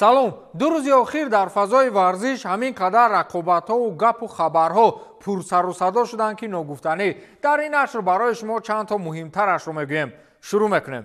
Салом. Ду рӯзи охир дар фазои варзиш ҳамин қадар рақобатҳову гапу хабарҳо пурсару садо шуданд, ки ногуфтанӣ. Дар ин нашр барои шумо чанд то муҳимтарашро мегӯем. Шурӯъ мекунем.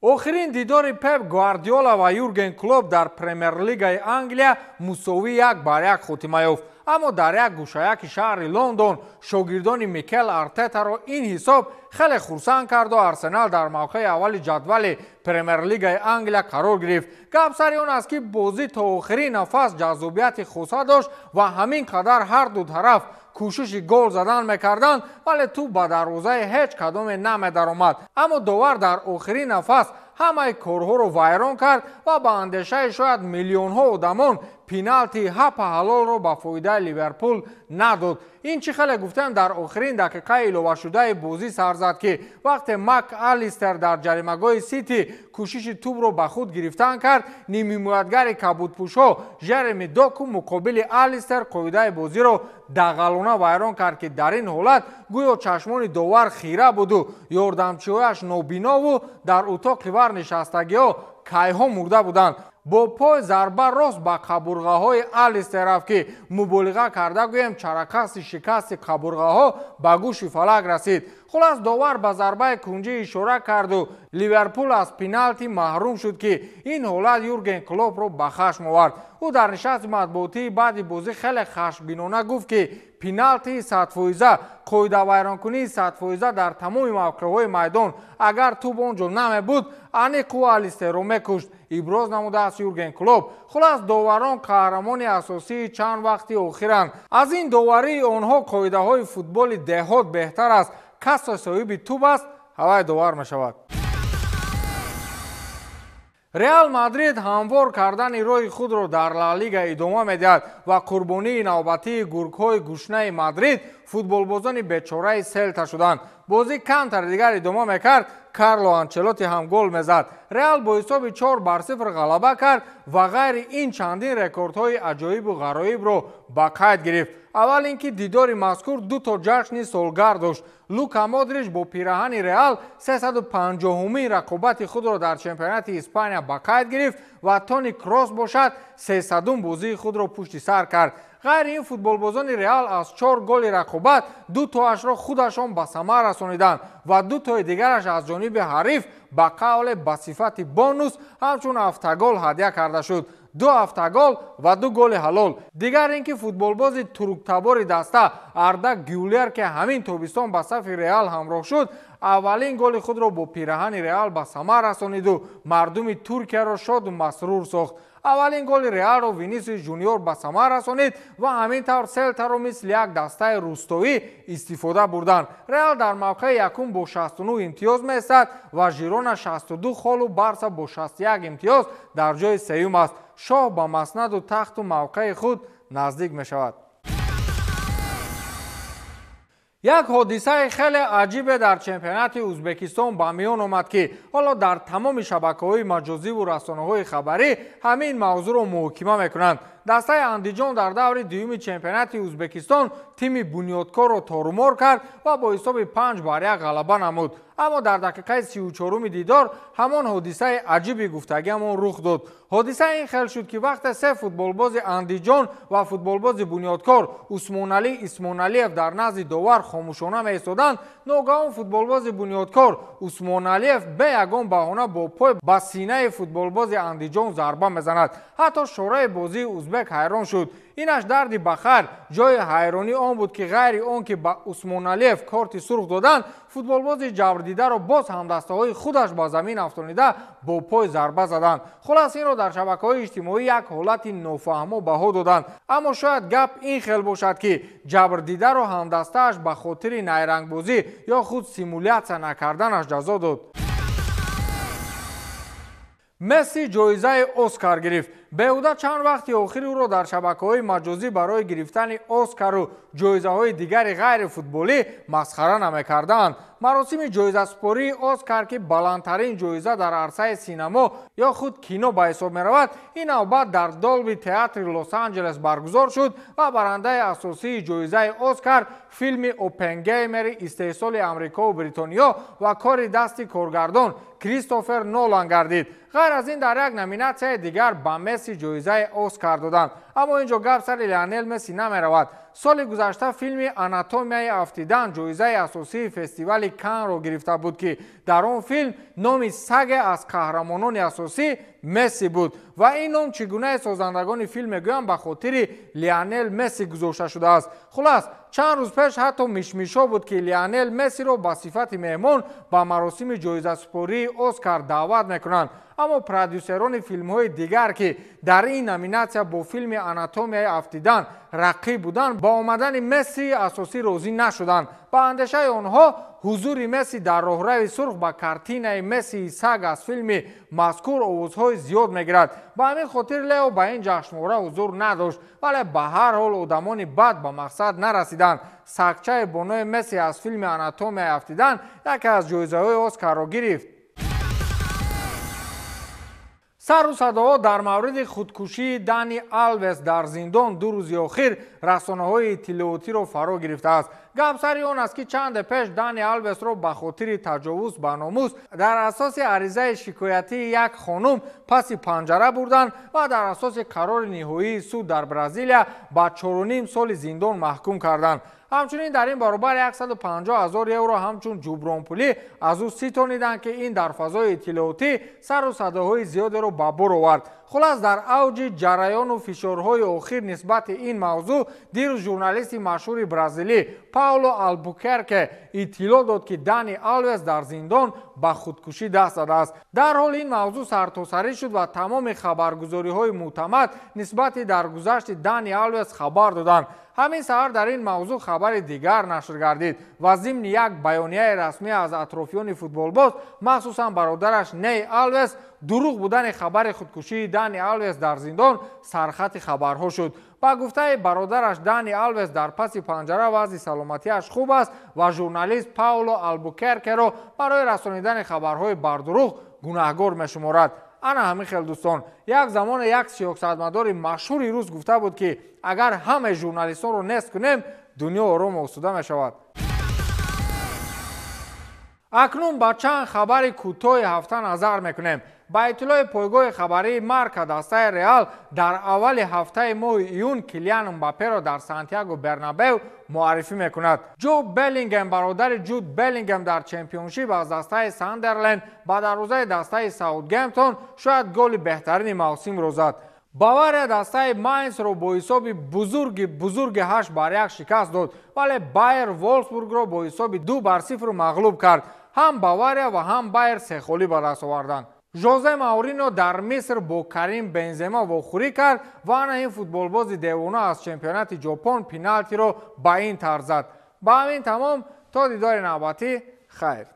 Охирин дидори Пеп Гвардиола ва Юрген Клоп дар Премер-лигаи Англия мусовӣ 1-1 хотима ёфт. Аммо дар як гӯшаяки шаҳри Лондон шогирдони Микел Артетаро ин ҳисоб хеле хурсанд карду Арсенал дар мавқеи аввали ҷадвали Премер-лигаи Англия қарор гирифт. Гап сари он аст, ки бозӣ то охирин нафас ҷаззобияти хоса дошт ва ҳамин қадар ҳар ду тараф кӯшиши гол задан мекарданд, вале тӯб ба дарвозаи ҳеҷ кадоме намедаромад. Аммо довар дар охирин нафас ҳамаи корҳоро вайрон кард ва ба андешаи шояд миллионҳо одамон пеналти ҳапа ҳалолро ба фоидаи Ливерпул надод. Ин чӣ хеле гуфтем дар охирин дақиқаи иловашудаи бозӣ сар зад, ки вақте Мак Алистер дар ҷаримагоҳи Сити кӯшиши тӯбро ба худ гирифтан кард, нимҳимоятгари кабудпӯшҳо Жереми Доку муқобили Алистер қоидаи бозиро дағалона вайрон кард, ки дар ин ҳолат гӯё чашмони довар хира буду ёрдамчиҳояш нобинову дар утоқи вар нишастагиҳо кайҳо мурда буданд. Бо пой зарба рост ба қабурғаҳои Алистер рафт, ки муболиға карда гӯем чаракасти шикасти қабурғаҳо ба гӯши фалак расид. Хулас довар ба зарбаи кунҷӣ ишора карду Ливерпул аз пеналти маҳрум шуд, ки ин ҳолат Юрген Клопро ба хашм овард. Ӯ дар нишасти матбуотии баъди бозӣ хеле хашмбинона гуфт, ки пеналти 100%, қоидавайронкунии 100% дар тамоми мавқеъҳои майдон, агар тӯб он ҷо намебуд, аниқ ӯ Алистерро мекушт, иброз намудааст Юрген Клоп. Хулас доварон қаҳрамони асосии чанд вақти охиранд. Аз ин доварии онҳо қоидаҳои футболи деҳот беҳтар аст. Касе соҳиби тӯб аст, ҳавай довар мешавад. Реал Мадрид ҳамвор кардани роҳи худро дар Ла Лига идома медиҳад ва қурбонии навбатии гургҳои гушнаи Мадрид футболбозони бечораи Селта шуданд. Бозӣ камтар дигар идома мекард, Карло Анчелоти ҳам гол мезад. Реал бо ҳисоби 4-0 ғалаба кард ва ғайри ин чандин рекордҳои аҷоибу ғароибро ба қайд гирифт. Аввал ин ки дидори мазкур ду то ҷашни солгард дошт. Лука Модрич бо пираҳани Реал 350-умин рақобати худро дар чемпионати Испания ба қайд гирифт ва Тони Кросс бошад 300-ум бозии худро пушти сар кард. Ғайри ин футболбозони Реал аз 4 голи рақобат ду тоашро худашон ба самар расониданд ва ду тои дигараш аз ҷониби ҳариф ба қавле ба сифати бонус ҳамчун автогол ҳадя карда шуд. Ду автогол ва ду голи ҳалол. Дигар ин ки футболбози турктабори даста Арда Гюлер, ки ҳамин тобистон ба сафи Реал ҳамроҳ шуд, аввалин голи худро бо пираҳани Реал ба самар расониду мардуми Туркияро шоду масрур сохт. Аввалин голи Реалро Винисиус Жуниор ба самар расонид ва ҳамин тавр Селтаро мисли як дастаи рустоӣ истифода бурданд. Реал дар мавқеи якум бо 69 имтиёз меистад ва Жирона 62 холу Барса бо 61 имтиёз дар ҷои сеюм аст. Шоҳ ба маснаду тахту мавқеи худ наздик мешавад. Як ҳодисаи хеле аҷибе дар чемпионати Ӯзбекистон ба миён омад, ки ҳоло дар тамоми шабакаҳои маҷозиву расонаҳои хабарӣ ҳамин мавзӯъро муҳокима мекунанд. Дастаи Андиҷон дар даври дуюми чемпионати Ӯзбекистон тими бунёдкорро торумор кард ва бо ҳисоби 5-1 ғалаба намуд. Аммо дар дақиқаи 34-уми дидор ҳамон ҳодисаи аҷиби гуфтагиамон рух дод. Ҳодиса ин хел шуд, ки вақте се футболбози Андиҷон ва футболбози бунёдкор Усмоналӣ Исмоналиев дар назди довар хомӯшона меистоданд, ногаҳон футболбози бунёдкор Усмоналиев бе ягон баҳона бо пой ба синаи футболбози Андиҷон зарба мезанад. Ҳатто шораи бозии узбек ҳайрон шуд. Инаш дарди бахар. Ҷои ҳайронӣ он буд, ки ғайри он ки ба Усмоналиев корти сурх доданд, футболбози ҷабрдидаро боз ҳамдастаҳои худаш ба замин афтонида бо пой зарба заданд. Хулас инро дар шабакаҳои иҷтимоӣ як ҳолати нофаҳмо баҳо доданд. Аммо шояд гап ин хел бошад, ки ҷабрдидаро ҳамдастааш ба хотири найрангбозӣ ё худ симулятсия накарданаш ҷазо дод. Месси ҷоизаи Оскар гирифт. Беҳуда чанд вақти охир ӯро дар шабакаҳои маҷозӣ барои гирифтани Оскару ҷоизаҳои дигари ғайрифутболӣ масхара намекарданд. Маросими ҷоизасупории Оскар, ки баландтарин ҷоиза дар арсаи синамо ё худ кино ба ҳисоб меравад, ин навбат дар Долби театри Лос-Анҷелес баргузор шуд ва барандаи асосии ҷоизаи Оскар филми Оппенгеймери истеҳсоли Амрикову Бритониё ва кори дасти коргардон Кристофер Нолан гардид. Ғайр аз ин, дар як номинатсияи дигар ба Месси ҷоизаи Оскар доданд. Аммо ин ҷо гап сари Леонел Месси намеравад. Соли гузашта филми «Анатомияи афтидан» ҷоизаи асосии фестивали Канро гирифта буд, ки дар он филм номи саге аз қаҳрамонони асосӣ Месси буд ва ин ном, чӣ гунае созандагони филм мегӯянд, ба хотири Леонел Месси гузошта шудааст. Хулас, чанд рӯз пеш ҳатто мишмишҳо буд, ки Леонел Мессиро ба сифати меҳмон ба маросими ҷоизасупории Оскар даъват мекунанд. Аммо продюсерони филмҳои дигар, ки дар ин номинатсия бо филми «Анатомияи афтидан» рақиб буданд, ба омадани Месси асосӣ розӣ нашуданд. Ба андешаи онҳо, ҳузури Месси дар роҳрави сурх ба картинаи Мессии саг аз филми мазкур овозҳои зиёд мегирад. Ба ҳамин хотир Лео ба ин ҷашнвора ҳузур надошт. Вале ба ҳар ҳол одамони бад ба мақсад нарасиданд. Сагчаи бо номи Месси аз филми «Анатомияи афтидан» яке аз ҷоизаҳои Оскарро гирифт. Сару садоҳо дар мавриди худкушии Дани Алвес дар зиндон 2 рӯзи охир расонаҳои иттилоотиро фаро гирифтааст. Гап сари он аст, ки чанде пеш Дани Алвесро ба хотири таҷовуз ба номус дар асоси аризаи шикоятии як хонум паси панҷара бурданд ва дар асоси қарори ниҳоии суд дар Бразилия ба 4,5 соли зиндон маҳкум карданд. Ҳамчунин дар ин баробар 150 ҳазор евро ҳамчун ҷубронпулӣ аз ӯ ситониданд, ки ин дар фазои иттилоотӣ сару садоҳои зиёдеро ба бор овард. Хулас, дар авҷи ҷараёну фишорҳои охир нисбати ин мавзӯъ дирӯз журналисти машҳури бразилӣ Пауло Албукерке иттилоъ дод, ки Дани Алвес дар зиндон ба худкушӣ даст задааст. Дарҳол ин мавзӯъ сартосарӣ шуд ва тамоми хабаргузориҳои мӯътамад нисбати даргузашти Дани Алвес хабар доданд. Ҳамин саҳар дар ин мавзӯъ хабари дигар нашр гардид ва зимни як баёнияи расмӣ аз атрофиёни футболбоз, махсусан бародараш Ней Алвес, дурӯғ будани хабари худкушии Дани Алвес дар зиндон сархати хабарҳо шуд. Ба гуфтаи бародараш, Дани Алвес дар паси панҷара вазъи саломатиаш хуб аст ва журналист Пауло Албукеркеро барои расонидани хабарҳои бардурӯғ гунаҳгор мешуморад. Ана ҳамин хел, дӯстон, як замоне як сиёсатмадори машҳури рус гуфта буд, ки агар ҳамаи журналистонро нест кунем, дунё ором осуда мешавад. Акнун ба чанд хабари кӯтоҳи ҳафта назар мекунем. Ба иттилои пойгоҳи хабарии Марка, дастаи Реал дар аввали ҳафтаи моҳи июн Килиан Мбапперо дар Сантьяго Бернабеу муаррифӣ мекунад. Ҷо Беллингем, бародари Ҷуд Беллингем, дар чемпионшип аз дастаи Сандерленд ба дарвозаи дастаи Саутгемптон шояд голи беҳтарини мавсимро зад. Бавария дастаи Майнсро бо ҳисоби бузурги бузурги 8-1 шикаст дод, вале Байер Волфсбургро бо ҳисоби 2-0 мағлуб кард. Ҳам Бавария ва ҳам Байер сехолӣ ба даст оварданд. Жозе Маурино дар Миср бо Карим Бензема вохӯрӣ кард ва ана ин футболбози девона аз чемпионати Ҷопон пеналтиро ба ин тарз зад. Ба ҳамин тамом, то дидори навбатӣ, хайр.